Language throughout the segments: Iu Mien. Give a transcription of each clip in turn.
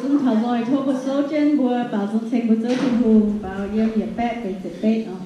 Zungv taux nzoih tov mbuo souv jienv mbuo baaux nzung ceng mbuo Ziouv Tin-Hungh, baaux yiem yietc baeqv benx ziepc betv oc.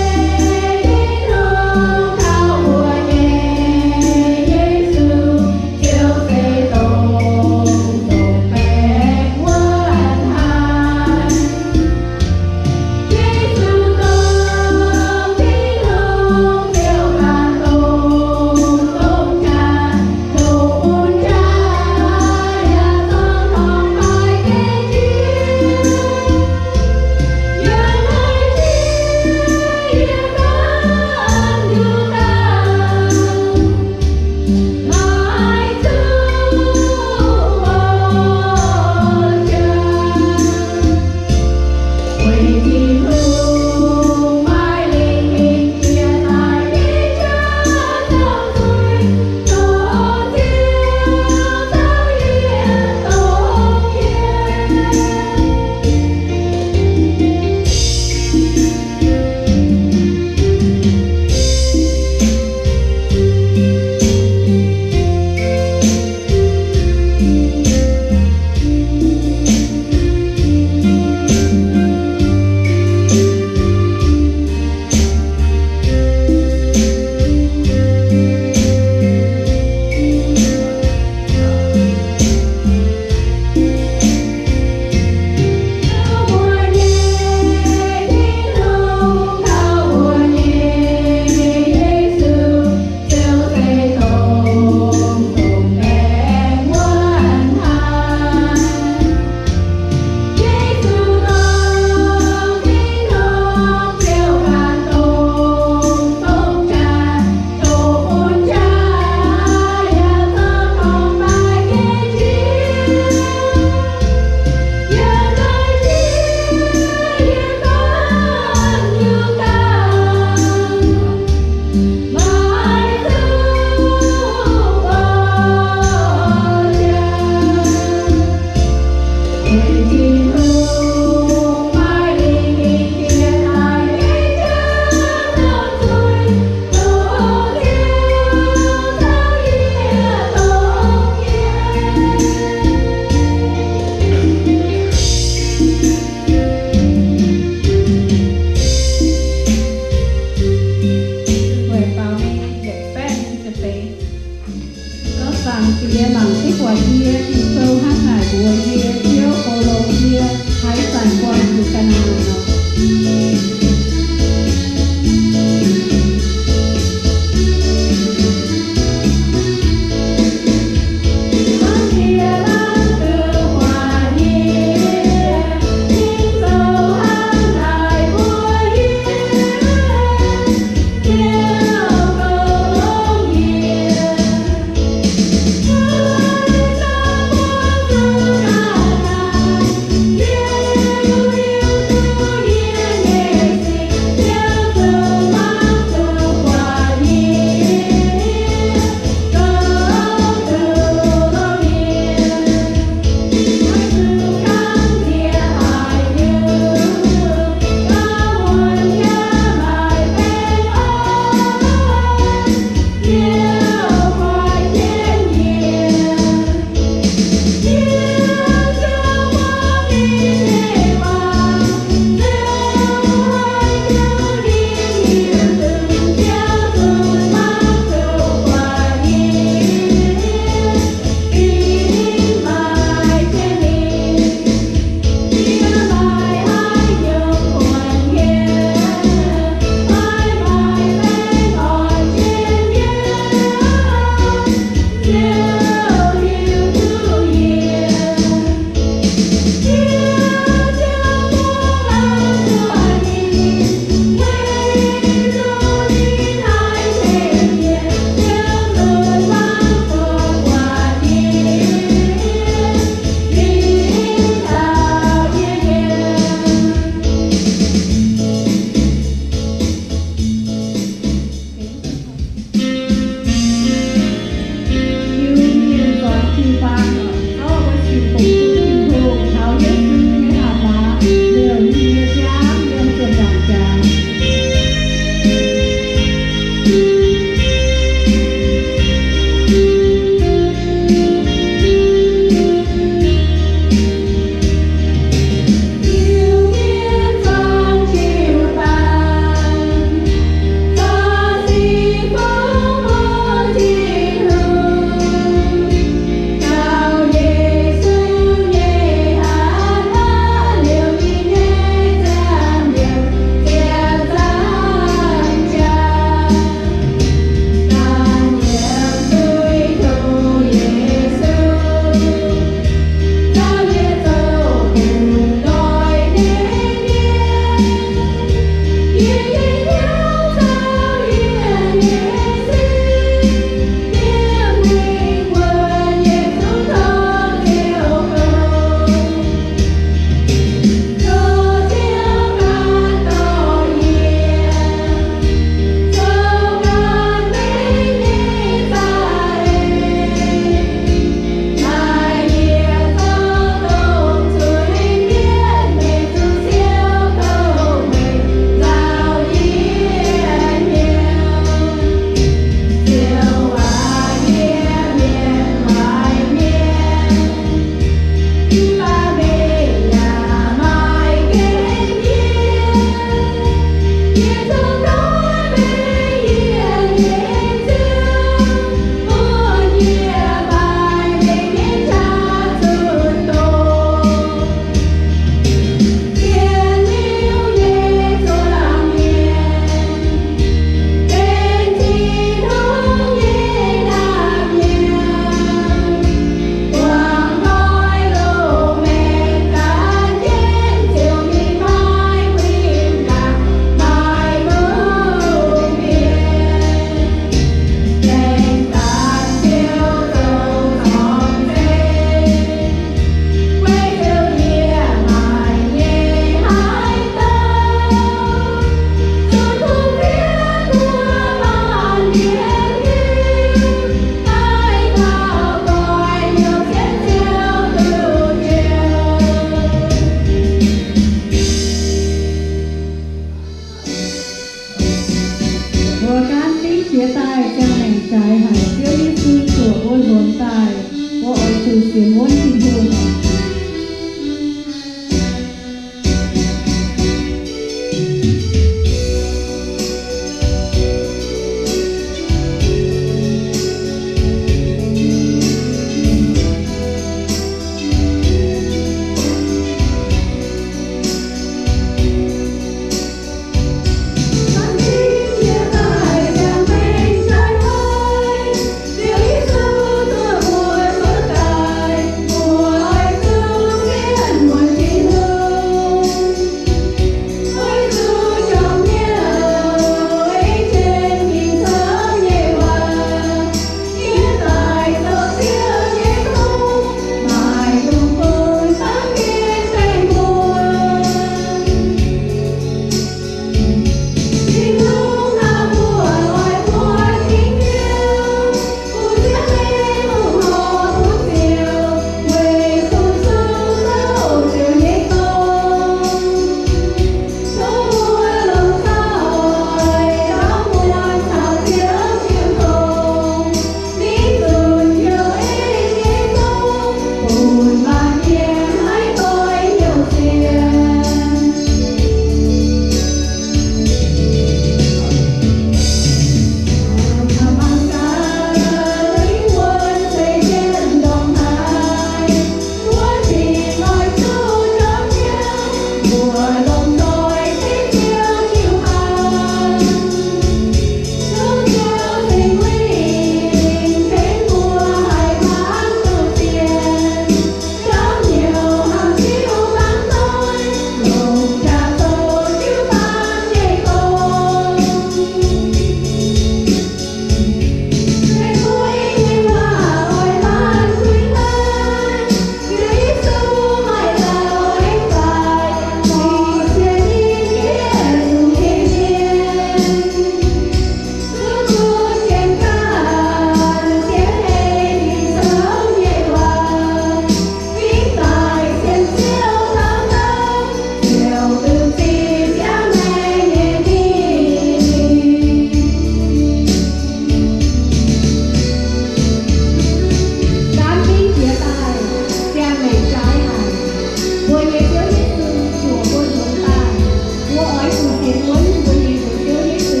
Mbuo oix zuqc sienx wuonv mbuo nyei Ziouv Yesu,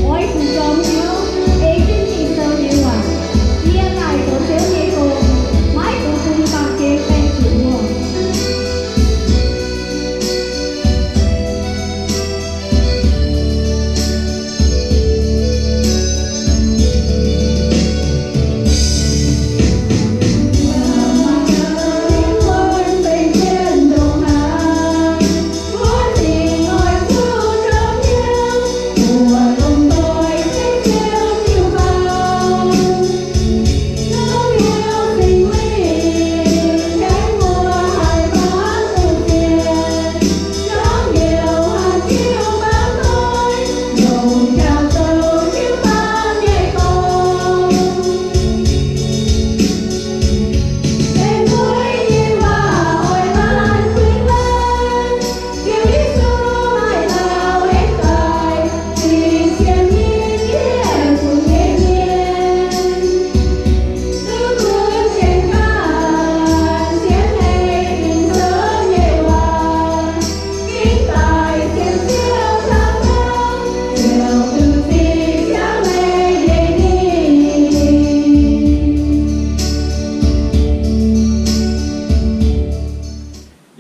oix zuqc jorm hnyouv, ei jienv Ging-Sou nyei waac, yie daaih zoux Ziouv nyei gong, maiv dungx bun baamh gen baeng zuqc mbuo.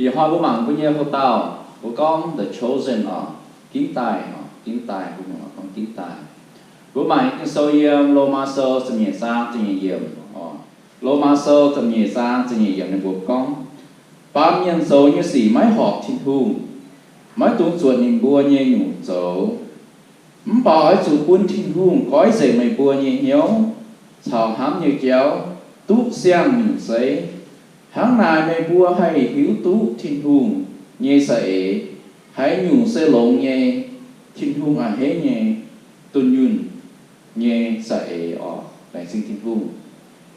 Ih hnoi mbuo mangc mbuo nyei houx-dauh, mbuo gorngv The Chosen oc, ginv daaih oc, ginv daaih, mbuo mangc gorngv ginv daaih. Mbuo mangc Ging-Sou yiem Lomaa Sou ziepc nyeic zaang ziepc nyeic yiemc oc. Lomaa Sou ziepc nyeic zaang ziepc nyeic yiemc ninh mbuo gorngv, baamh mienh zoux nyei sic maiv horpc Tin-Hungh, maiv dungx zuotc ninh mbuo nyei nyungc zoux. Mv baac oix zuqc bun Tin-Hungh goiv nzengc meih mbuo nyei hnyouv caux hnamv nyei jauv duqv siang-nyungc zeiv. Hnangv naaic meih mbuo haih hiuv duqv Tin-Hungh nyei za'eix, haaix nyungc se longx nyei, Tin-Hungh a'hneiv nyei, dunh yunh nyei za'eix oc. Laengz zingh Tin-Hungh.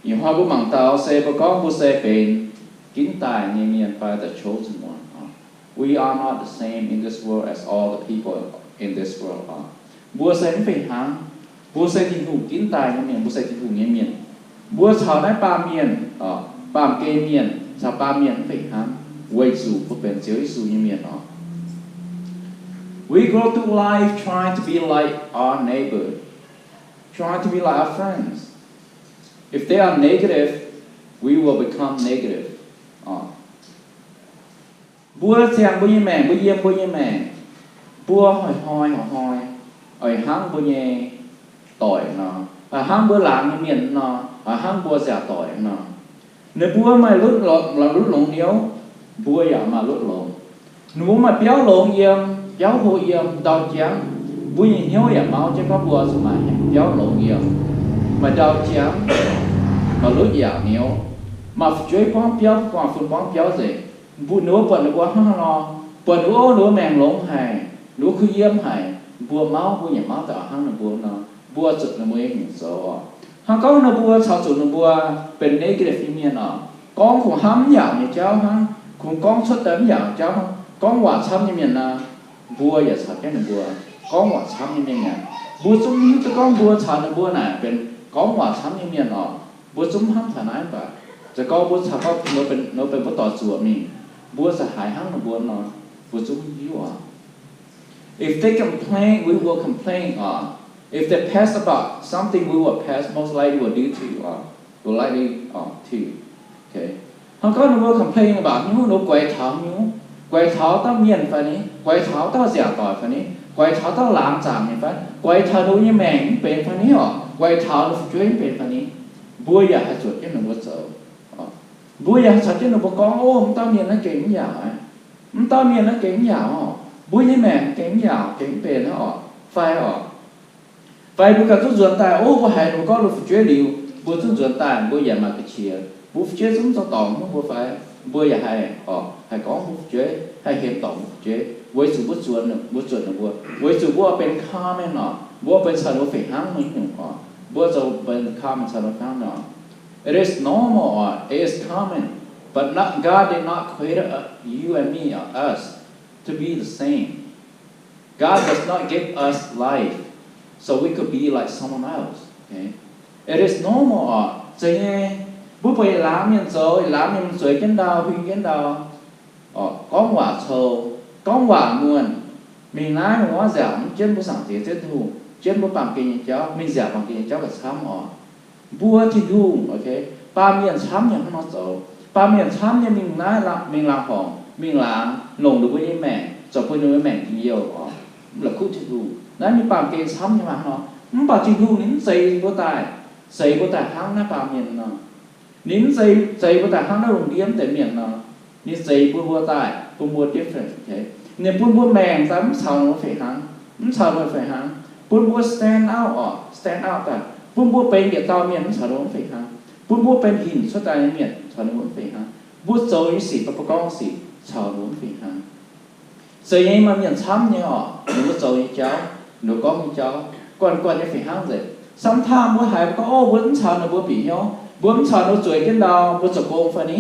Ih hnoi mbuo mangc taux se mbuo gorngv mbuo se benx ginv daaih nyei mienh fai the chosen one oc. We are not the same in this world as all the people in this world are. Mbuo se mv fih hnangv. Mbuo se Tin-Hungh ginv daaih nyei mienh. Mbuo se Tin-Hungh nyei mienh. Mbuo caux naaiv baamh mienh, baamh gen mienh, caux baamh mienh mv fih hnangv, weic zuqc mbuo benx Ziouv Yesu nyei mienh oc. We go through life trying to be like our neighbor, trying to be like our friends. If they are negative, we will become negative. Mbuo ziangh mbuo nyei maengc, mbuo yiem mbuo nyei maengc, mbuo hnoi-hnoi hnoi-hnoi oix hnangv mbuo nyei doic nor, oix hnangv mbuo laangz nyei mienh nor, oix hnangv mbuo nziaauc doic nor. Ninh mbuo maaih lutv longx niouv, mbuo yaac maaih lutv longx. Ninh mbuo maaih biauv longx yiem, biauv hlo yiem, ndau jangv. Mbuo nyei hnyouv yaac mauv jienv gorngv mbuo zuqc maaih biauv longx yiem, maaih ndau jangv, maaih lutv yaac niouv, maaih fu'jueiv buangv biauv, guangc fun buangv biauv nzengc. Mbuo ninh mbuo buatc ninh mbuo hnangv haaix nor, buatc ninh mbuo, ninh mbuo maengc longx haic, ninh mbuo kuh yiem haic, mbuo mauv, mbuo yaac mauv daaih hnangv ninh mbuo nor, mbuo zuqc ninh mbuo nyei hnyouv zoux oc. Hnangv gorngv ninh mbuo caux zuqc ninh mbuo benx negative nyei mienh oc, gorngv kungx hnamv mv yaac nyei jauv hnangv, kungx gorngv cuotv daaih mv yaac nyei jauv hnangv, gorngv waac camv nyei mienh nor, mbuo yaac caux jienv ninh mbuo gorngv waac camv nyei mienh mi'aqv. Mbuo zungv hiuv duqv gorngv mbuo caux ninh mbuo naaic benx gorngv waac camv nyei mienh oc. Mbuo zungv hnamv taux naaiv mv baac zoux gau mbuo caux gorngv ninh mbuo benx mbuo doic zuoqc mingh, mbuo za'haaix hnangv ninh mbuo nor, mbuo zungv hiuv oc. If they complain, we will complain oc. If they pass about something, we will pass, most likely will do too oc. Will likely oc too. Hnangv gorngv ninh mbuo complain about hnyouv, ninh mbuo guaix taux hnyouv, guaix taux dauh mienh fai ni, guaix taux dauh nziaauc doic fai ni, guaix taux dauh laangz zaangc mienh fai, guaix taux ninh mbuo nyei maengc mv benx fai ni oc, guaix taux ninh fu'jueiv mv benx fai ni, mbuo yaac haih zuotc jienv ninh mbuo zoux. Mbuo yaac haih caux jienv ninh mbuo gorngv, Ov, mv dauh mienh naaiv gengh mv yaac, mv dauh mienh naaiv gengh mv yaac oc, mbuo nyei maengc gengh mv yaac gengh mv benx hnangv oc, fai oc. Fai mbuo ganh zungv nzuonx daaih, ov, mbuo haiz ninh mbuo gorngv ninh fu'jueiv liuz, mbuo zungv nzuonx daaih, mbuo yaac maaih ga'qiex, mbuo fu'jueiv zungv zorqv dorngc mbuo fai, mbuo yaac haih oc, haih gorngv mbuo fu'jueiv, haih hemx dorngc mbuo fu'jueiv, weic zuqc mbuo zuonx, mbuo zuonx ninh mbuo, weic zuqc mbuo benx common oc, mbuo benx caux ninh mbuo fih hnangv nyei nyungc oc, mbuo zoux benx common caux ninh mbuo fih hnangv oc. It is normal or it is common, but not, God did not create uh, you and me or us to be the same. God does not give us life so we could be like someone else. Okay? It is normal oc. Zeiz nyei, mbuo buatc yietc laangz mienh zoux, yietc laangz mienh zueiz jienv ndau, huing jienv ndau, gorngv waac cou, gorngv waac muonh, mingh naaiv mingh wuov nziaauc mv jienv mbuo Zaangc Diex Ziouv Tin-Hungh, jienv mbuo baamh gen nyei jauv, mingh nziaauc baamh gen nyei jauv gauh camv oc. Mbuo Tin-Hungh, okay, baamh mienh camv nyei hnangv nor zoux. Baamh mienh camv nyei mingh naaiv, mingh laangz horngc, mingh laangz, longc ninh mbuo nyei maengc zoux bun ninh mbuo maengc njien-youh oc, mv la'kuqv Tin-Hungh. Naaiv mingh baamh gen camv nyei maah nor. Mv baac Tin-Hungh ninh mv zeix mbuo daaih, zeix mbuo daaih hnangv naaiv baamh mienh nor. Ninh mv zeix, zeix mbuo daaih hnangv naaiv lungh ndiev mv deix mienh nor. Ninh zeix bun mbuo daaih, bun mbuo different, okay? Ninh bun mbuo maengc daaih mv caux ninh mbuo fih hnangv, mv caux ninh mbuo fih hnangv. Bun mbuo stand out oc, stand out daaih. Bun mbuo benx yietc dauh mienh mv caux ninh mbuo mv fih hnangv. Bun mbuo benx hinc cuotv daaih nyei mienh caux ninh mbuo mv fih hnangv. Mbuo zoux nyei sic, mbuo gorngv sic caux ninh mbuo mv fih hnangv. Zeiz nyei, maaih mienh camv nyei oc, ninh mbuo zoux nyei jauv, ninh mbuo gorngv nyei jauv, guanh guanh nyei fih hnangv nzengc. Sometimes mbuo haiz mbuo gorngv, ov, mbuo mv caux ninh mbuo bieqc hnyouv, mbuo mv caux ninh mbuo zueiz jienv ndau, mbuo zoux gong fai ni,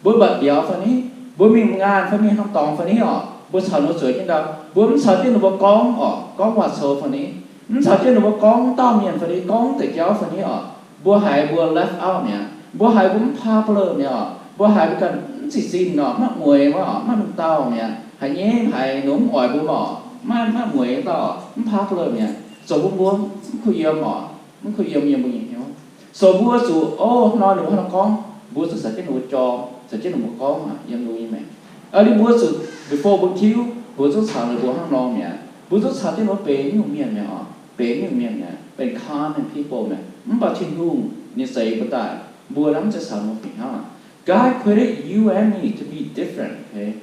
mbuo mbatc mbiauz fai ni, mbuo mingh ngaanh fai mingh hnaangx dorngx fai ni oc, mbuo caux ninh mbuo zueiz jienv ndau, mbuo mv caux jienv ninh mbuo gorngv oc, gorngv waac-cou fai ni, mv caux jienv ninh mbuo gorngv dauh mienh fai ni, gorngv deix jauv fai ni oc, mbuo haiz mbuo left out mi'aqv. Mbuo haiz mbuo mv popular mi'aqv oc. Mbuo haiz mbuo ganh mv zic zinh oc, maiv mueiz maiv oc, maiv mingh dauh mi'aqv. Haiz nyei haiz ninh mv oix mbuo maiv oc, maiv, maiv mueiz dauh oc, mv popular mi'aqv. Zoux bun mbuo mv kuh yiem oc, mv kuh yiem yiem mbuo nyei hnyouv. So mbuo zuqc, ov, hnoi ninh mbuo hnangv nor gorngv, mbuo zuqc caux jienv ninh mbuo jorm, caux jienv ninh mbuo gorngv aqv, yiem ninh mbuo nyei maengc. Aa, ninh mbuo zuqc before mbuo tiuv, mbuo zuqc caux ninh mbuo hnangv nor mi'aqv. Mbuo zuqc caux jienv ninh mbuo benx nyungc mienh mi'aqv oc, benx nyungc mienh mi'aqv, benx common people mi'aqv. Mv baac Tin-Hungh ninh zeix mbuo daaih, mbuo naaiv mv zeiz caux ninh mbuo fih hnangv aqv. God created you and me to be different, okay?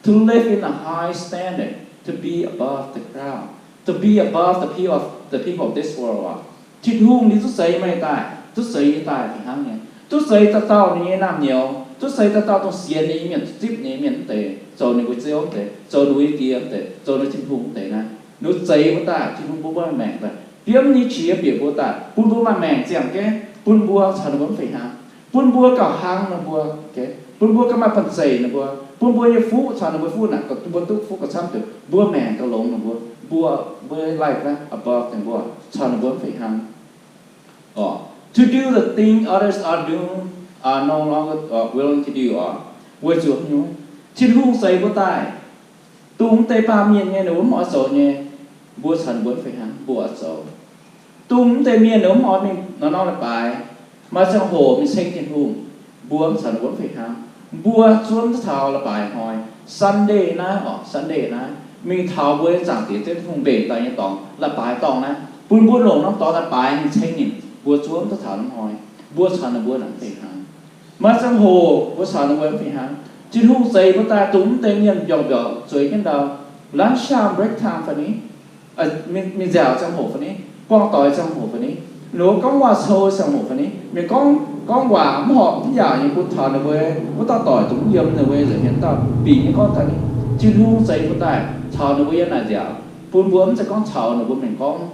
To live in a high standard, to be above the crowd, to be above the people of, the people of this world. Tin-Hungh ninh duqv zeix meih daaih, duqv zeix yie daaih fih hnangv nyei. Duqv zeix dauh dauh ninh nyei naamh nyouz, duqv zeix dauh dauh dongh sienx ninh nyei mienh, zipv ninh nyei mienh wuov deix, zoux ninh mbuo Ziouv wuov deix, zoux ninh mbuo nyei Die wuov deix, zoux ninh Tin-Hungh wuov deix naaiv. Ninh duqv zeix mbuo daaih, Tin-Hungh bun mbuo maengc daaih, biomv nyei qiex bieqc mbuo daaih, bun mbuo maaih maengc ziangh jienv, bun mbuo caux ninh mbuo mv fih hnangv, bun mbuo gauh hnangv ninh mbuo, bun mbuo gauh maaih banh zeic ninh mbuo, bun mbuo nyei fuqv caux ninh mbuo fuqv naaic, mbuo duqv fuqv gauh camv deix, mbuo maengc gauh longx ninh mbuo, mbuo, mbuo life naaiv above ninh mbuo, caux ninh mbuo mv fih hnangv. To do the thing others are doing, are no longer, uh, willing to do oc. Weic zuqc haaix nyungc? Tin-Hungh zeix mbuo daaih. Dongh mv deix baamh mienh nyei ninh mbuo mv oix zoux nyei, mbuo caux ninh mbuo fih hnangv, mbuo oix zoux. Dongh mv deix mienh ninh mbuo mv oix mingh norm-norm leiz-baaix, maaih ziangh hoc mingh ceng Tin-Hungh, mbuo mv caux ninh mbuo fih hnangv. Mbuo zuov mv duqv taux leiz-baaix hnoi. Sunday naaiv oc, Sunday naaiv mingh taux mbuo nyei Zaangc Diex Tin-Hungh mbenc daaih nyei dorngx, leiz-baaix dorngh naaiv, bun mbuo longc norm dorngx leiz-baaix mingh ceng ninh, mbuo zuov mv duqv taux naaiv hnoi. Mbuo caux ninh mbuo nangc fih hnangv. Maaih ziangh hoc mbuo caux ninh mbuo mv fih hnangv. Tin-Hungh zeix mbuo daaih dongh mv deix mienh mbiorngz-mbiorngz zueiz jienv ndau, lunch time, break time fai ni, mingh nziaauc ziangh hoc fai ni, buangh doic ziangh hoc fai ni, ninh mbuo gorngv waac-cou ziangh hoc fai ni, mienh gorngv, gorngv waac mv horpc mv yaauc nyei bun taux ninh mbuo wuov dauh doic dongh mv yiem ninh mbuo nza'hmien dauh bingx nyei gorngv daaih ni, Tin-Hungh zeix mbuo daaih caux ninh mbuo yiem naaic nziaauc, bun mbuo mv zeiz gorngv caux ninh mbuo mienh gorngv,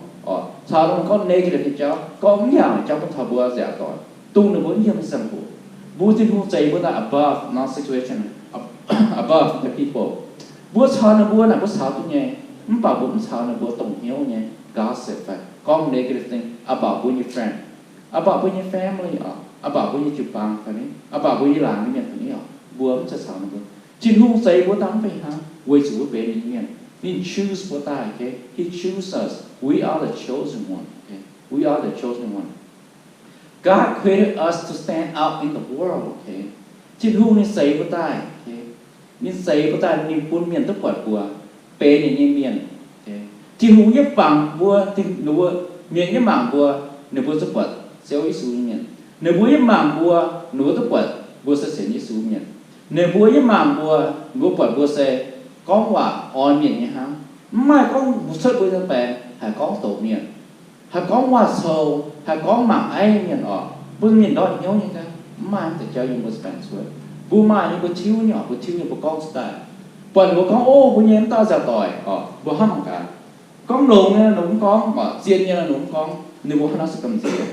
caux ninh mbuo gorngv negative nyei jauv, gorngv mv yaauc nyei jauv bun taux mbuo nziaauc doic, dongh ninh mbuo mv yiem nyei ziangh hoc. Mbuo Tin-Hungh zeix mbuo daaih above non-situation, above the people. Mbuo caux ninh mbuo naaic mbuo caux duqv nyei, mv baac mbuo mv caux ninh mbuo dongh hnyouv nyei gossip fai gorngv negative thing about mbuo nyei friend, about mbuo nyei family oc, about mbuo nyei jiu-baang fai ni, about mbuo nyei laangz nyei mienh fai ni oc, mbuo mv zeiz caux ninh mbuo. Tin-Hungh zeix mbuo daaih mv fih hnangv weic zuqc mbuo benx ninh nyei mienh. Ninh choose mbuo daaih, okay? He choose us. We are the chosen one, okay? We are the chosen one. God created us to stand out in the world, okay? Tin-Hungh ninh zeix mbuo daaih, okay? Ninh zeix mbuo daaih ninh bun mienh duqv buatc mbuo benx ninh nyei mienh, okay? Tin-Hungh yie mangc mbuo, ninh mbuo, mienh yie mangc mbuo, ninh mbuo duqv buatc Ziouv Yesu nyei mienh. Ninh mbuo yie mangc mbuo, ninh mbuo duqv buatc mbuo se sienx Yesu mienh. Ninh mbuo yie mangc mbuo, ninh mbuo buatc mbuo se gorngv waac orn mienh nyei hnangv. Mv maaih gorngv mbuo cuotv mbuo nyei baengc haih gorngv doqc mienh, haih gorngv waac-cou, haih gorngv mangc aiv mienh oc, bun mienh ndortv hnyouv nyei gaax. Mv maaih mv deix jauv yiem mbuo baengc cuotv. Mbuo maaih nyei mbuo tiuv nyei oc, mbuo tiuv nyei mbuo gorngv cuotv daaih. Buatc ninh mbuo gorngv, o, mbuo nyei mv dauh nziaauc doic oc, mbuo hnamv mangc gaax. Gorngv longx nyei ninh mbuo mv gorngv oc, zien nyei ninh mbuo mv gorngv, ninh mbuo hnangv naaiv se gamh nziex.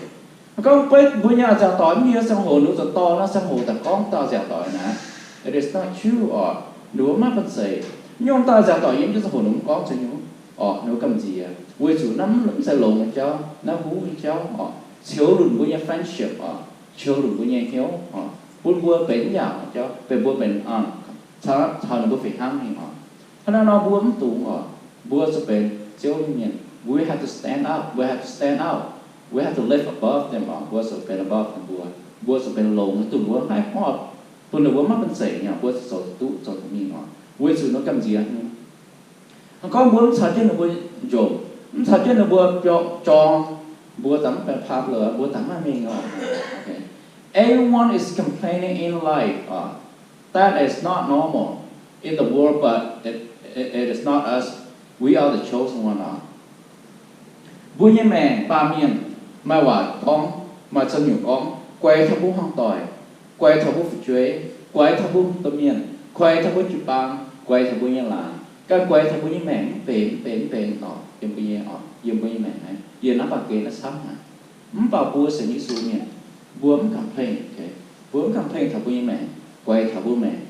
Gorngv beiv mbuo nyei nziaauc doic mv yiem ziangh hoc ninh mbuo zuqc dorh naaiv ziangh hoc daaih gorngv dauh nziaauc doic naaiv. It is not true oc. Ninh mbuo maiv banh zeic. Nyungc dauh nziaauc doic yiem jienv ziangh hoc ninh mbuo mv gorngv zuqc nyungc oc, ninh mbuo gamh nziex. Weic zuqc naaiv mv zeiz longx nyei jauv, naaiv huv nyei jauv oc. Qiux lunc mbuo nyei friendship oc, qiux lunc mbuo nyei hnyouv oc, bun mbuo benx mv yaauc nyei jauv, benx mbuo benx, caux, caux ninh mbuo fih hnangv mingh oc. Hnangv naaiv nor mbuo mv dungx oc, mbuo zuqc benx Ziouv nyei mienh. We have to stand out. We have to stand out. We have to live above them oc. Mbuo zuqc benx above ninh mbuo. Mbuo zuqc benx longx nyei, dongh mbuo maiv horpc, dongh ninh mbuo maiv banh zeic nyei, mbuo zuqc zoux duqv, zoux duqv mingh oc, weic zuqc ninh mbuo gamh nziex nyei. Gorngv mbuo mv caux jienv ninh mbuo njomc, mv caux jienv ninh mbuo biaux jorng, mbuo daaih mv benx popular, mbuo daaih maiv mingh oc. Okay. Everyone is complaining in life. Uh, that is not normal in the world, but it, it, it is not us. We are the chosen one. Uh. Mbuo nyei maengc baamh mienh maaih waac gorngv, maaih za'nyuoqc gorngv, guaix taux mbuo hmuangv doic, guaix taux mbuo fu'jueiv, guaix taux mbuo domh mienh, guaix taux mbuo jiu-baang, guaix taux mbuo nyei laangz, ganh guaix taux mbuo nyei maengc mv benx, mv benx, mv benx oc, yiem mbuo nyei, yiem mbuo nyei maengc naaiv, yiem naaiv baamh gen naaiv camv haic. Mv baac mbuo sienx Yesu mienh, mbuo mv complain, okay? Mbuo mv complain taux mbuo nyei maengc, guaix taux mbuo maengc,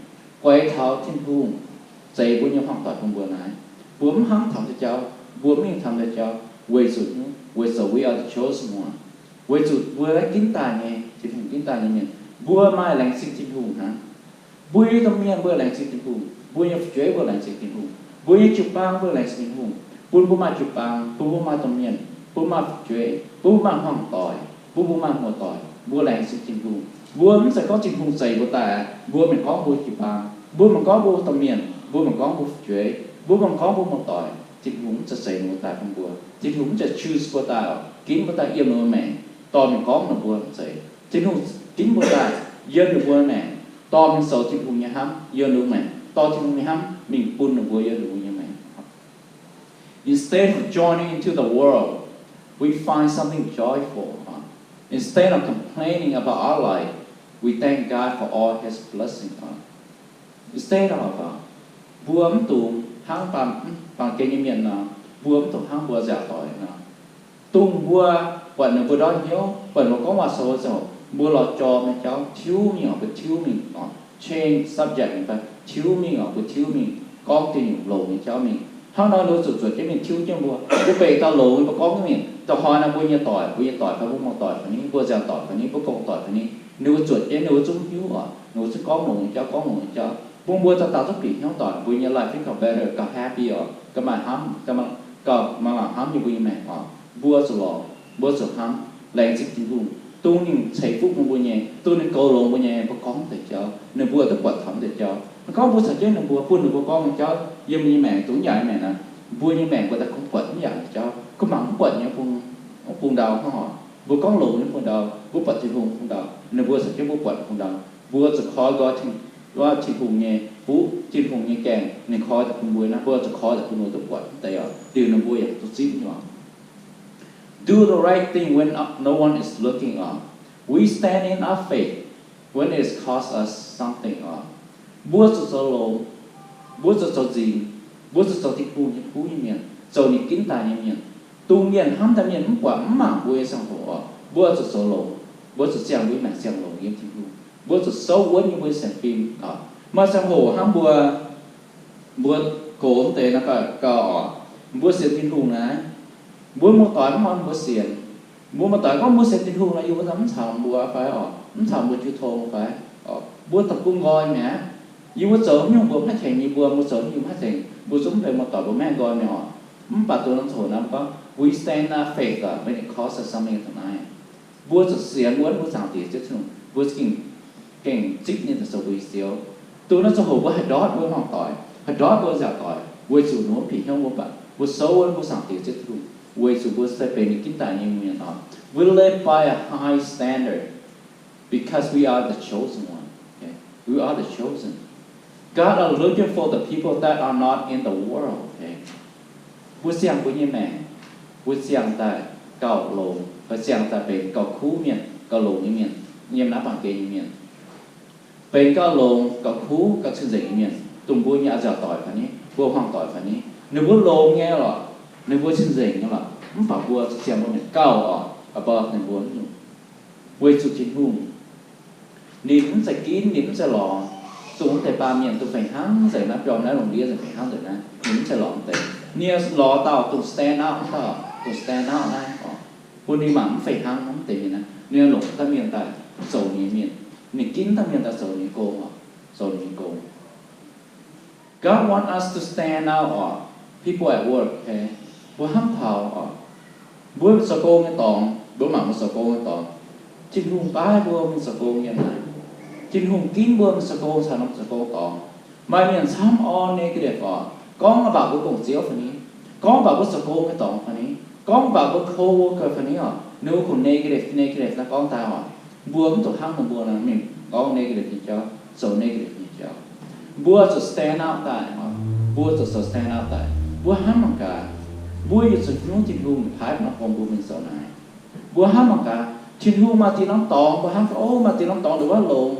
guaix taux Tin-Hungh zeix mbuo nyei hmuangv doic bun mbuo naaiv. Mbuo mv hnamv taux deix jauv, mbuo mv mingh taux deix jauv, weic zuqc, weic zuqc we are the chosen one. Weic zuqc mbuo naaiv ginv daaih nyei, Tin-Hungh ginv daaih nyei mienh, mbuo maaih laengz zingh Tin-Hungh hnangv. Mbuo nyei domh mienh mbuo laengz zingh Tin-Hungh, mbuo nyei fu'jueiv mbuo laengz zingh Tin-Hungh, mbuo nyei jiu-baang mbuo laengz zingh Tin-Hungh, bun mbuo maaih jiu-baang, bun mbuo maaih domh mienh, bun maaih fu'jueiv, bun mbuo maaih hmuangv doic, bun mbuo maaih muoz-doic, mbuo laengz zingh Tin-Hungh. Mbuo mv zeiz gorngv Tin-Hungh zeix mbuo daaih, mbuo mingh gorngv mbuo jiu-baang, mbuo mingh gorngv mbuo domh mienh, mbuo mingh gorngv mbuo fu'jueiv, mbuo mingh gorngv mbuo muoz-doic, Tin-Hungh mv zeiz zeix mbuo daaih bun mbuo. Tin-Hungh mv zeiz choose mbuo daaih, ginv mbuo daaih yiem ninh mbuo maengc, dorh mingh gorngv ninh mbuo, mv zeiz. Tin-Hungh ginv mbuo daaih yiem ninh mbuo maengc, dorh mingh zoux Tin-Hungh nyei hnamv yiem ninh mbuo maengc, dorh Tin-Hungh nyei hnamv mingh bun ninh mbuo yiem ninh mbuo nyei maengc. Instead of joining into the world, we find something joyful. Instead of complaining about our life, we thank God for all His blessing. Instead of, mbuo mv dungx hnangv baamh, baamh gen nyei mienh nor, mbuo mv dungx hnangv mbuo nziaauc doic nor. Dongh mbuo buatc ninh mbuo ndortv hnyouv, buatc ninh mbuo gorngv waac-sou ziangh hoc, mbuo lorz jorm nyei jauv tiuv mingh oc, mbuo tiuv mingh oc, change subject mingh fai tiuv mingh oc, mbuo tiuv mingh gorngv diuh nyungc longx nyei jauv mingh. Hnangv nor ninh mbuo zuqc zuotc jienv mingh tiuv jienv mbuo. Mbuo beic dauh longx nyei mbuo gorngv mingh, da'hoi nor mbuo nyei doic, mbuo nyei doic fai mbuo muoz-doic fai ni, mbuo nziaauc doic fai ni, mbuo gong doic fai ni, Ninh mbuo zuotc jienv, ninh mbuo zungv hiuv oc, ninh mbuo zungv gorngv longx nyei jauv, gorngv longx nyei jauv. Bun mbuo dauh dauh zungv bieqc hnyouv doic, mbuo nyei life fix gauh better, gauh happy oc, gauh maaih hnamv, gauh maaih, gauh maaih hnamv nyei mbuo nyei maengc oc. Mbuo zuqc lorz, mbuo zuqc hnamv, laengz zingh Tin-Hungh, dongh ninh ceix fuqv bun mbuo nyei, dongh ninh goux longx mbuo nyei, mbuo gorngv deix jauv ninh mbuo duqv buatc taux deix jauv. Mv gorngv mbuo caux jienv ninh mbuo, bun ninh mbuo gorngv nyei jauv yiem mbuo nyei maengc, dongh mv yaac nyei maengc naaic, mbuo nyei maengc mbuo daaih kungx buatc mv yaac nyei jauv, kungx mangc mv buatc nyei bung, bung ndau hnangv oc. Mbuo gorngv longx nyei bung ndau, mbuo buatc Tin-Hungh bung ndau, ninh mbuo caux jienv mbuo buatc bung ndau. Mbuo zuqc koi nqoi Tin, Tin-Hungh nyei fuqv, Tin-Hungh nyei gaengh ninh koi daaih bun mbuo naaiv, mbuo zuqc koi daaih bun mbuo duqv buatc deix oc, liuz ninh mbuo yaac duqv zipv nyei oc. Do the right thing when no one is looking oc. We stand in our faith when it costs us something oc. Mbuo zuqc zoux longx, mbuo zuqc zoux nzingx, mbuo zuqc zoux Tin-Hungh nyei kuv nyei mienh, zoux ninh ginv daaih nyei mienh. Dongh mienh hnamv daaih mienh mv buatc mv mangc mbuo nyei ziangh hoc oc, mbuo zuqc zoux longx, mbuo zuqc ziangh mbuo nyei maengc ziangh longx yiem Tin-Hungh. Mbuo zuqc souv wuonv yiem mbuo nyei sienx fim oc. Maaih ziangh hoc hnangv mbuo, mbuo gox deix naaiv gauh oc, mbuo sienx Tin-Hungh naaiv, mbuo muoz-doic mv horpc mbuo sienx, mbuo muoz-doic gorngv mbuo sienx Tin-Hungh nor, yie mbuo mv caux mbuo fai oc, mv caux mbuo jiu tong fai oc, mbuo da'gungv nqoi mi'aqv. Yie mbuo zoux nyungc mbuo maiv tengx nyei, mbuo, mbuo zoux nyungc mbuo maiv tengx, mbuo zungv mv benx muoz-doic, mbuo maiv nqoi mi'aqv oc. Mv baac dongh norm coc naaiv gorngv, we stand in our faith oc, when it costs us something tonight. Mbuo zuqc sienx wuonv mbuo Zaangc Diex Ziouv Tin-Hungh, mbuo gengh, gengh zipv ninh daaih zoux mbuo nyei Ziouv. Dongh naaiv ziangh hoc mbuo haih ndortv mbuo hmuangv doic, haih ndortv mbuo nziaauc doic, weic zuqc ninh mbuo mv bieqc hnyouv mbuo, mv baac mbuo souv wuonv mbuo Zaangc Diex Ziouv Tin-Hungh, weic zuqc mbuo se benx ninh ginv daaih nyei mienh oc. We live by a high standard because we are the chosen one. Okay? We are the chosen. God are looking for the people that are not in the world. Okay? Mbuo ziangh mbuo nyei maengc, mbuo ziangh daaih gauh longx, fai ziangh daaih benx gauh kuv mienh, gauh longx nyei mienh yiem naaiv baamh gen nyei mienh, benx gauh longx, gauh kuv, gauh cing-nzengc nyei mienh, dongh mbuo nyei a'nziaauc doic fai ni, mbuo hmuangv doic fai ni. Ninh mbuo longx nyei lorqc, ninh mbuo cing-nzengc nyei lorqc, mv baac mbuo ziangh mbuo maengc gauh oc, above ninh mbuo nyungc. Weic zuqc Tin-Hungh ninh mv zeiz ginv, ninh mv zeiz lorz dongh wuov deix baamh mienh, dongh fih hnangv nzengc naaiv, biomv naaiv lungh ndiev nzengc fih hnangv nzengc naaiv, ninh mv zeiz lorz wuov deix. Ninh lorz dauh dongh stand out, dauh dongh stand out naaiv oc, bun ninh mangc mv fih hnangv wuov deix mienh naaiv, ninh longc dauh mienh daaih zoux ninh nyei mienh, ninh ginv dauh mienh daaih zoux ninh nyei gong oc, zoux ninh nyei gong. God want us to stand out oc. People at work, okay? Mbuo hnamv taux oc, mbuo zoux gong nyei dorngx, mbuo mangc mbuo zoux gong nyei dorngx, Tin-Hungh baav mbuo mingh zoux gong nyei naaic, Tin-Hungh ginv mbuo mingh zoux gong caux norm zoux gong dorngx. Maaih mienh camv orn negative oc, gorngv about mbuo gong-ziouv fai ni, gorngv about mbuo zoux gong nyei dorngx fai ni, gorngv about mbuo coworker fai ni oc, ninh mbuo kungx negative, negative naaiv gorngv daaih oc. Mbuo mv zuqc hnangv ninh mbuo nor mingh gorngv negative nyei jauv, zoux negative nyei jauv. Mbuo zuqc stand out daaih oc. Mbuo zuqc zoux stand out daaih. Mbuo hnamv mangc gaax, mbuo yaac zuqc hiuv Tin-Hungh paaiv norm gong mbuo mingh zoux naaic. Mbuo hnamv mangc gaax, Tin-Hungh maaih diex norm dorngx, mbuo hnamv, o, maaih diex norm dorngx ndongc wuov longx,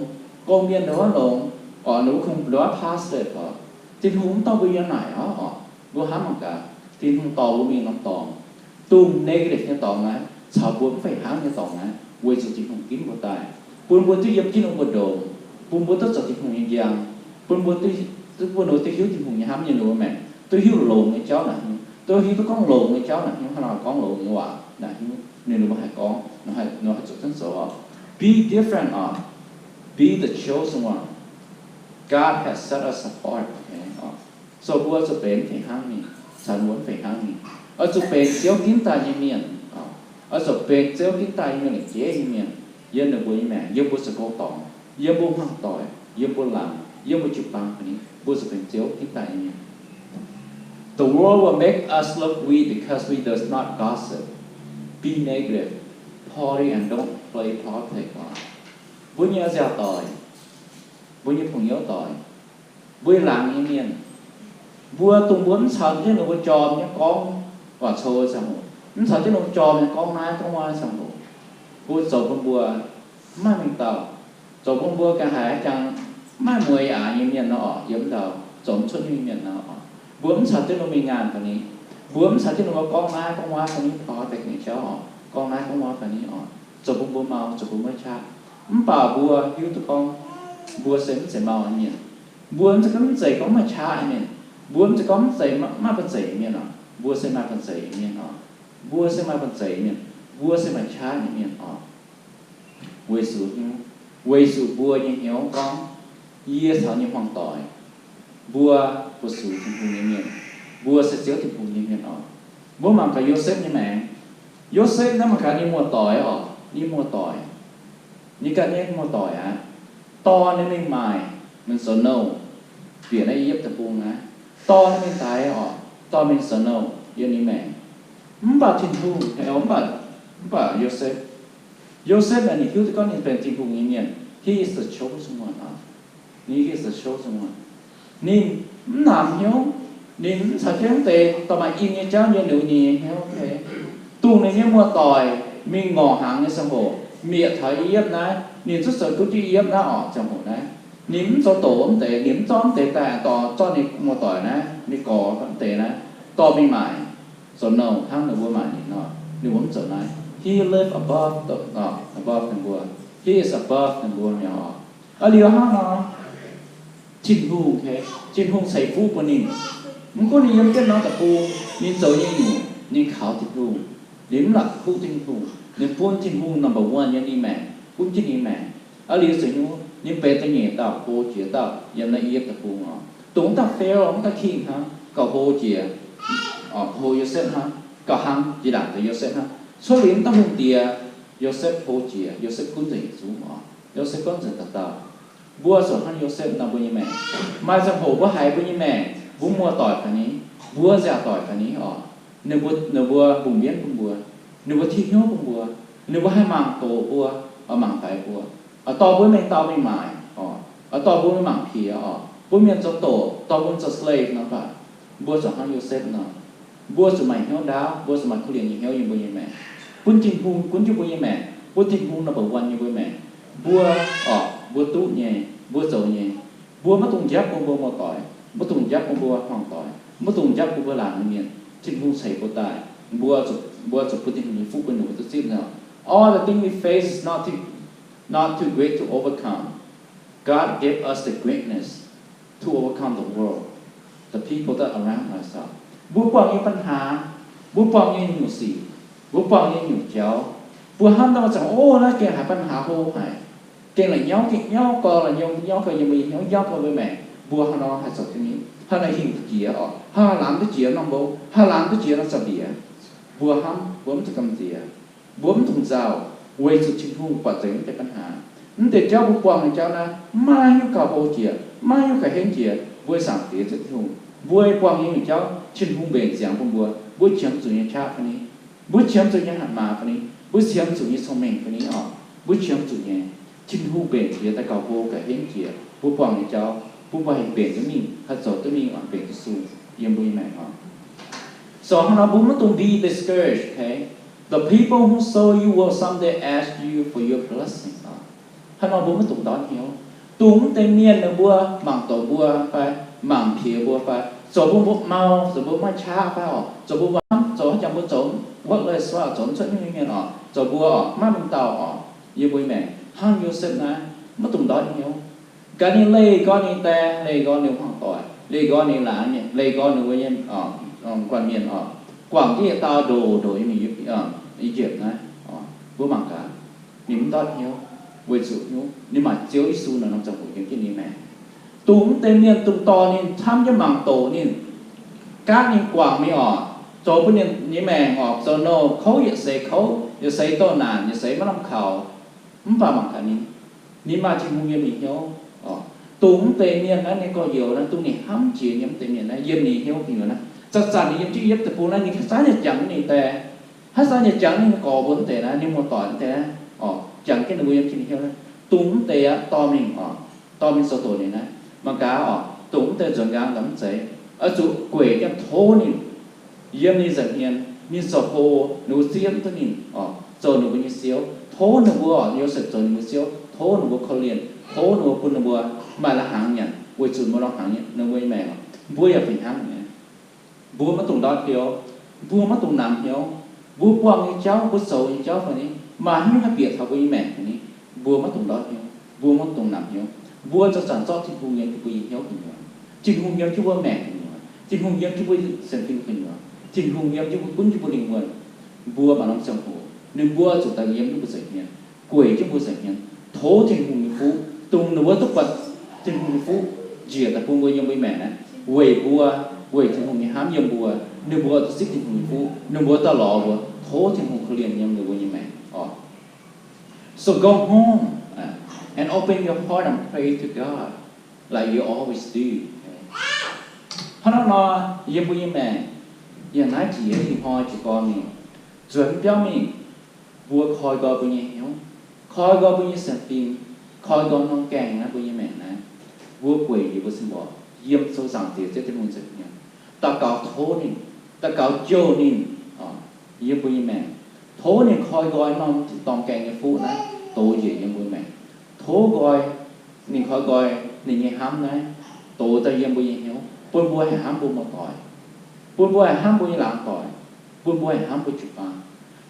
gong-mienh ndongc wuov longx, oc, ninh mbuo kungx ndongc wuov pass leiz oc. Tin-Hungh mv dorh mbuo yiem naaic oc, oc. Mbuo hnamv mangc gaax, Tin-Hungh dorh mbuo mingh norm dorngx, dongh negative nyei dorngx naaiv, caux mbuo mv fih hnangv nyei dorngx naaiv, weic zuqc Tin-Hungh ginv mbuo daaih, bun mbuo duqv yiem jienv ninh mbuo ndoqc, bun mbuo duqv zoux Tin-Hungh nyei njang, bun mbuo duqv, bun ninh mbuo duqv hiuv Tin-Hungh nyei hnamv nyei ninh mbuo maengc, duqv hiuv longx nyei jauv naaic hnyouv, duqv hiuv duqv gorngv longx nyei jauv naaic hnyouv, hnangv naaic gorngv longx nyei waac naaic hnyouv, ninh mbuo haih gorngv, ninh haih zuotc jienv zoux oc. Be different oc. Be the chosen one. God has set us apart. Okay oc. So mbuo zuqc benx fih hnangv mingh, caux mbuo mv fih hnangv mingh. Oix zuqc benx Ziouv ginv daaih nyei mienh. Oix zuqc benx Ziouv ginv daaih nyei mienh, longc jeiv nyei mienh, yiem ninh mbuo nyei maengc, yiem mbuo zoux gong dorngx, yiem mbuo hmuangv doic, yiem mbuo laangz, yiem mbuo jiu-baang fai ni, mbuo zuqc benx Ziouv ginv daaih nyei mienh. The world will make us look weak because we does not gossip, be negative, party and don't play politics. Mbuo nyei a'nziaauc doic, mbuo nyei pong-youv doic, mbuo laangz nyei mienh, mbuo dongh mbuo mv caux jienv ninh mbuo jorm nyei gorngv waac-cou ziangh hoc, mv caux jienv ninh mbuo jorm nyei gorngv naaiv gorngv wuov ziangh hoc, mbuo zoux bun mbuo mv maaih mengh dauh, zoux bun mbuo ganh haiz jangx mv maaih mueiz aqc nyei mienh nor oc, yiem ndau zoux mv cuotv nyei mienh nor oc. Mbuo mv caux jienv ninh mbuo mingh ngaanh fai ni, mbuo mv caux jienv ninh mbuo gorngv naaiv gorngv wuov fai ni, politics nyei jauv oc, gorngv naaiv gorngv wuov fai ni oc, zoux bun mbuo mau, zoux bun mbuo maiv qaqv. Mv baac mbuo hiuv duqv gorngv mbuo se mv zeiz mau nyei mienh. Mbuo mv zeiz gorngv mv zeiz gorngv maaih qaqv nyei mienh. Mbuo mv zeiz gorngv mv zeiz maaih banh zeic nyei mienh oc. Mbuo se maaih banh zeic nyei mienh oc. Mbuo se maaih banh zeic nyei mienh. Mbuo se maaih qaqv nyei mienh oc. Weic zuqc hnyouv, Weic zuqc mbuo nyei hnyouv gorngv, yie caux nyei hmuangv doic, mbuo fu-sux Tin-Hungh nyei mienh, mbuo se Ziouv Tin-Hungh nyei mienh oc. Mbuo mangc gaax Yosepv nyei maengc. Yosepv naaiv mangc gaax ninh muoz-doic oc, ninh muoz-doic, ninh ganh nyei muoz-doic aqv. Dorh ninh mingh maaic, mingh zoux nouh, bieqc naaiv I^yipv Deic-Bung aqv. Dorh ninh mingh daix oc, dorh mingh zoux nouh yiem ninh maengc. Mv baac Tin-Hungh, mv baac, mv baac Yosepv, Yosepv naaic ninh hiuv duqv gorngv ninh benx Tin-Hungh nyei mienh. He is the chosen one. Ninh he is the chosen one. Ninh mv namx hnyouv, ninh mv caux jienv deix dorh maaih in nyei jauv yiem ninh nyei hnyouv. Dongh ninh nyei muoz-doic mingh ngorc hnaangx nyei ziangh hoc, mieqc taux I^yipv naaiv, ninh zuqc zoux gunv jienv I^yipv naaiv oc, ziangh hoc naaiv. Ninh mv zoux doqc mv deix, ninh mv zorqv mv deix daaih dorh, zorqv ninh muoz-doic naaiv, ninh gorx mv deix naaiv, dorh mingh maaic, zoux nouh hnangv ninh mbuo maaic ninh nor. Ninh mbuo mv zoux naaiv. He live above the, above ninh mbuo. He is above ninh mbuo mi'aqv oc. Aa, liuz hnangv nor, Tin-Hungh, Tin-Hungh ceix fuqv bun ninh. Mv gunv ninh yiem jienv norm deic-bung, ninh zoux nyei nyungc, ninh kaux Tin-Hungh. Ninh mv la'kuqv Tin-Hungh. Ninh bun Tin-Hungh number one yiem ninh maengc, gunv jienv ninh maengc. Aa, liuz zuqc nyungc ninh benx da'nyeic dauh hlo jiex dauh yiem naaiv I^yipv Deic-Bung oc. Dongh dauh Pharaoh, dauh king hnangv, gauh hlo jiex, hlo Yosepv hnangv, gauh hnangv jiex ndaangc deix Yosepv hnangv. Cuotv liuz dauh hungh diex, Yosepv hlo jiex, Yosepv gunv nzengc zungv oc. Yosepv gunv nzengc dauh dauh. Mbuo zuqc hnangv Yosepv nor mbuo nyei maengc. Maaih ziangh hoc mbuo haiz mbuo nyei maengc, mbuo muoz-doic ga'naaiv, mbuo nziaauc doic ga'naaiv oc, ninh mbuo, ninh mbuo mbungh mienv bun mbuo, ninh mbuo tih hnyouv bun mbuo, ninh mbuo haih mangc doqc mbuo, oix mangc faix mbuo, oix dorh mbuo mingh dau mingh maaic oc, oix dorh mbuo mingh mangc piex oc. Mbuo mienh zoux doqc, dorh mbuo zoux slave nor baac, mbuo zuqc hnangv Yosepv nor. Mbuo zuqc maaih hnyouv ndaauv, mbuo zuqc maaih kuv lienx nyei hnyouv yiem mbuo nyei maengc, bun Tin-Hungh gunv jienv mbuo nyei maengc, bun Tin-Hungh number one yiem mbuo maengc. Mbuo oc, mbuo duqv nyei, mbuo zoux nyei. Mbuo maiv dungx njapv bun mbuo muoz-doic, maiv dungx njapv bun mbuo hmuangv-doic, maiv dungx njapv bun mbuo laangz nyei mienh. Tin-Hungh ceix mbuo daaih, mbuo zuqc, mbuo zuqc bun Tin-Hungh nyei fuqv bun ninh mbuo duqv zipv nor. All the thing we face is not too, not too great to overcome. God gave us the greatness to overcome the world, the people that around us. Mbuo buangh nyei ปัญหา, mbuo buangh nyei nyungc sic, mbuo buangh nyei nyungc jauv, mbuo hnamv daaih zanc, o, naaiv gengh haiz ปัญหา hlo haic, gengh la'nyauv, gengh nyauv gau, la'nyauv, nyauv gau yiem mbuo nyei hnyouv, nyauv gau mbuo maengc. Mbuo haaix nor haih zoux jienv mingh? Haaix nor hingh duqv jiex oc? Haaix nor laangz duqv jiex norm mbuo? Haaix laangz duqv jiex norm za'biec? Mbuo hnamv, mbuo mv zuqc gamh nziex. Mbuo mv dungx nzauh, weic zuqc Tin-Hungh buatc nzengc mv deix ปัญหา. Mv deix jauv mbuo buangh nyei jauv naaiv, maiv hiuv gauh hlo jiex, maiv hiuv gauh henv jiex, mbuo zaangc Diex Ziouv Tin-Hungh. Mbuo buangh nyei nyungc jauv, Tin-Hungh mbenc ziangx bun mbuo. Mbuo qiemx zuqc nyei qaqv fai ni, mbuo qiemx zuqc nyei hatc maaz fai ni, mbuo qiemx zuqc nyei cong-mengh fai ni oc, mbuo qiemx zuqc nyei. Tin-Hungh mbenc jiex daaih gauh hlo gauh henv jiex mbuo buangh nyei jauv, bun mbuo haih mbenc duqv mingh, haih zoux duqv mingh, mbenc duqv sung yiem mbuo nyei maengc oc. So hnangv nor mbuo maiv dungx be discouraged, okay? The people who sow you will someday ask you for your blessing. Hnangv nor mbuo maiv dungx ndortv hnyouv. Dongh mv deix mienh ninh mbuo mangc doqc mbuo fai mangc piex mbuo fai zoux bun mbuo mau, zoux mbuo maiv qaqv fai oc, zoux mbuo mbuo hnamv zoux haaix jangx mbuo zoux worthless fai zoux mv cuotv nyungc nyei mienh oc, zoux mbuo oc maiv mingh dauh oc, yiem mbuo nyei maengc hnangv Yosepv naaiv, maiv dungx ndortv hnyouv. Gaax ninh leih nqoi ninh die, leih nqoi ninh hmuangv doic, leih nqoi ninh laangz mienh, leih nqoi ninh mbuo nyei guanh mienh oc, guangc jienv yietc dauh ndoqc ndoqc yiem mingh I^yipv naaiv. Mbuo mangc gaax, ninh mv ndortv hnyouv, weic zuqc hnyouv ninh maaih Ziouv Yesu naaiv norm ziangh hoc yiem jienv ninh maengc. Dongh mv deix mienh dongh dorh ninh camv jienv mangc doqc ninh, gaatv ninh guangc mingh oc, zoux bun ninh nyei maengc oc zoux nouh kouv yietc seix kouv, yietc seix douh naanc, yietc seix maiv lamh kaux. Mv baac mangc gaax ninh, ninh maaih Tin-Hungh yiem ninh hnyouv oc. Dongh mv deix mienh naaiv ninh gorx-youz naaiv, dongh ninh hnamv jiex nyei mv deix mienh naaiv yiem ninh hnyouv gu'nyuoz naaiv, zanc-zanc ninh yiem jienv Yipv Deic-Bung naaiv, ninh haaix zanc nyei jangx jienv ninh die, haaix zanc nyei jangx jienv ninh gorx mbuo mv deix naaiv, ninh muoz-doic mv deix naaiv oc, jangx jienv ninh mbuo yiem jienv ninh hnyouv naaiv. Dongh mv deix aqv dorh mingh oc, dorh mingh zoux doqc ninh naaiv. Mangc gaax oc, dongh mv deix nzuonx nqaang daaih mv zeiz, oix zuqc gueic jienv tov ninh, yiem ninh nza'hmien, ninh zoux hlo, ninh mbuo zieqv mv duqv ninh oc, zoux ninh mbuo nyei siouv. Tov ninh mbuo oc, Yosepv zoux ninh mbuo siouv, tov ninh mbuo korv-lienh, tov ninh mbuo bun ninh mbuo maaih la'hnaangx nyanc, weic zuqc mbuo la'hnaangx nyanc ninh mbuo nyei maengc oc. Mbuo yaac fih hnangv nyei. Mbuo maiv dungx ndortv hnyouv. Mbuo maiv dungx namx hnyouv. Mbuo buangh nyei jauv, mbuo zoux nyei jauv fai ni, maaih haaix nyungc haih bieqc taux mbuo nyei maengc fai ni, mbuo maiv dungx ndortv hnyouv. Mbuo maiv dungx namx hnyouv. Mbuo zanc-zanc zorqv Tin-Hungh yiem jienv mbuo nyei hnyouv gu'nyuoz. Tin-Hungh yiem jienv mbuo maengc gu'nyuoz. Tin-Hungh yiem jienv mbuo sienx fim gu'nyuoz. Tin-Hungh yiem jienv mbuo, gunv jienv mbuo lingh wuonh. Mbuo maaih norm ziangh hoc ninh mbuo zuqc daaih yiem jienv mbuo nza'hmien, gueic jienv mbuo nza'hmien, tov Tov Tin-Hungh nyei fuqv, dongh ninh mbuo duqv buatc Tin-Hungh nyei fuqv njiec daaih bun mbuo yiem mbuo nyei maengc naaiv, weic mbuo, weic Tin-Hungh nyei hnamv yiem mbuo, ninh mbuo duqv zipv Tin-Hungh nyei fuqv, ninh mbuo daaih lorz mbuo. Tov Tin-Hungh korv-lienh yiem ninh mbuo nyei maengc oc. So go home, uh, and open your heart and pray to God like you always do. Hnangv naaiv nor, yiem mbuo nyei maengc, yiem naaiv jiex ih hnoi jiez gorn mingh, nzuonx biauv mingh, mbuo koi nqoi mbuo nyei hnyouv, koi nqoi mbuo nyei sienx fim, koi nqoi norm gaengh naaiv mbuo nyei maengc naaiv, mbuo gueic yie mbuo sin mborqc yiem sou Zaangc Diex Ziouv Tin-Hungh nzengc nyei. Daux gaux tov ninh, daux gaux jouh ninh, yiem mbuo nyei maengc. Tov ninh koi nqoi norm tin-dorngh gaengh nyei fuqv naaiv dox njiec yiem mbuo maengc. Tov nqoi, ninh koi nqoi ninh nyei hnamv naaiv dox daaih yiem mbuo nyei hnyouv, bun mbuo haih hnamv mbuo muoz-doic, bun mbuo haih hnamv mbuo nyei laangz doic, bun mbuo haih hnamv mbuo jiu-baang,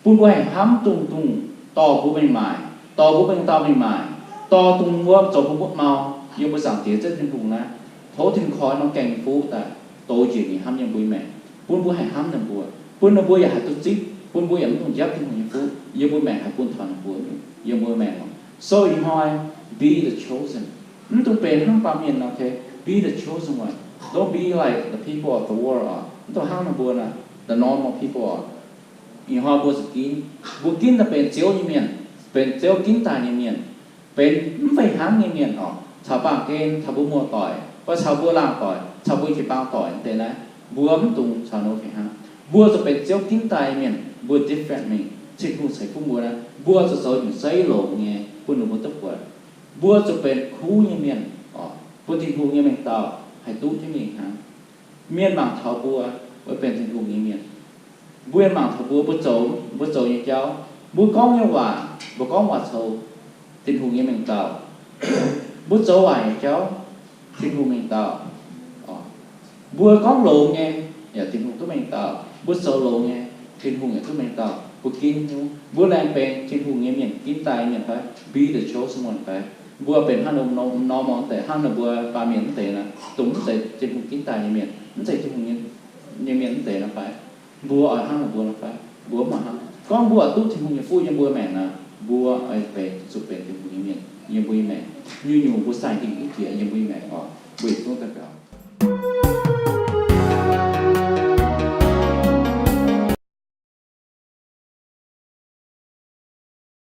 bun mbuo haih hnamv dongh, dongh dorh mbuo mingh maaic, dorh mbuo mingh dauh mingh maaic, dorh dongh mbuo zoux mbuo mbuoqv mau yiem mbuo Zaangc Diex Ziouv Tin-Hungh naaiv. Tov Tin-Hungh koi norm gaengh nyei fuqv daaih dox njiec ninh hnamv yiem mbuo nyei maengc, bun mbuo haih hnamv ninh mbuo, bun ninh mbuo yaac haih duqv zipv, bun mbuo yaac mv dungx njapv Tin-Hungh nyei fuqv yiem mbuo maengc, haih bun taux ninh mbuo yiem mbuo maengc oc. So ih hnoi, be the chosen. Mv dungx benx hnangv baamh mienh nor, okay? Be the chosen one. Don't be like the people of the world oc. Mv dungx hnangv ninh mbuo naaic, the normal people oc. Ih hnoi mbuo zuqc ginv, mbuo ginv daaih benx Ziouv nyei mienh, benx Ziouv ginv daaih nyei mienh, benx mv fih hnangv nyei mienh oc. Caux baamh gen, caux mbuo muoz-doic, fai caux mbuo laangz doic, caux mbuo jiu-baang doic deix naaiv, mbuo mv dungx caux ninh mbuo fih hnangv. Mbuo zuqc benx Ziouv ginv daaih nyei mienh, mbuo different mingh, Tin-Hungh ceix fuqv mbuo naaiv, mbuo zuqc zoux nyungc zeiv longx nyei bun ninh mbuo duqv buatc. Mbuo zuqc benx kuv nyei mienh oc, bun Tin-Hungh nyei mengh dauh haih duqv jienv mingh hnangv. Mienh mangc taux mbuo, mbuo benx Tin-Hungh nyei mienh. Mbuo mienh mangc taux mbuo, mbuo zoux, mbuo zoux nyei jauv, mbuo gorngv nyei waac, mbuo gorngv waac-cou, Tin-Hungh nyei mengh dauh. Mbuo zoux waaic nyei jauv, Tin-Hungh mengh dauh. Mbuo gorngv longx nyei, yaac Tin-Hungh duqv mengh dauh. Mbuo zoux longx nyei, Tin-Hungh yaac duqv mengh dauh. Mbuo ginv hnyouv, mbuo laengz benx Tin-Hungh nyei mienh, ginv daaih nyei mienh fai? Be the chosen one fai? Mbuo benx hnangv normal deix, hnangv ninh mbuo baamh mienh mv deix naaiv, dongh mv zeiz Tin-Hungh ginv daaih nyei mienh, mv zeiz Tin-Hungh nyei mienh mv deix naaiv fai? Mbuo oix hnangv ninh mbuo naaiv fai? Mbuo mv oix hnangv. Gorngv mbuo oix duqv Tin-Hungh nyei fuqv yiem mbuo maengc naaic, mbuo oix benx, zuqc benx Tin-Hungh nyei mienh yiem mbuo nyei maengc. Nyungc-nyungc mbuo sai-dingh duqv jiex yiem mbuo nyei maengc oc. Mbuo yietc zungv daux gaux.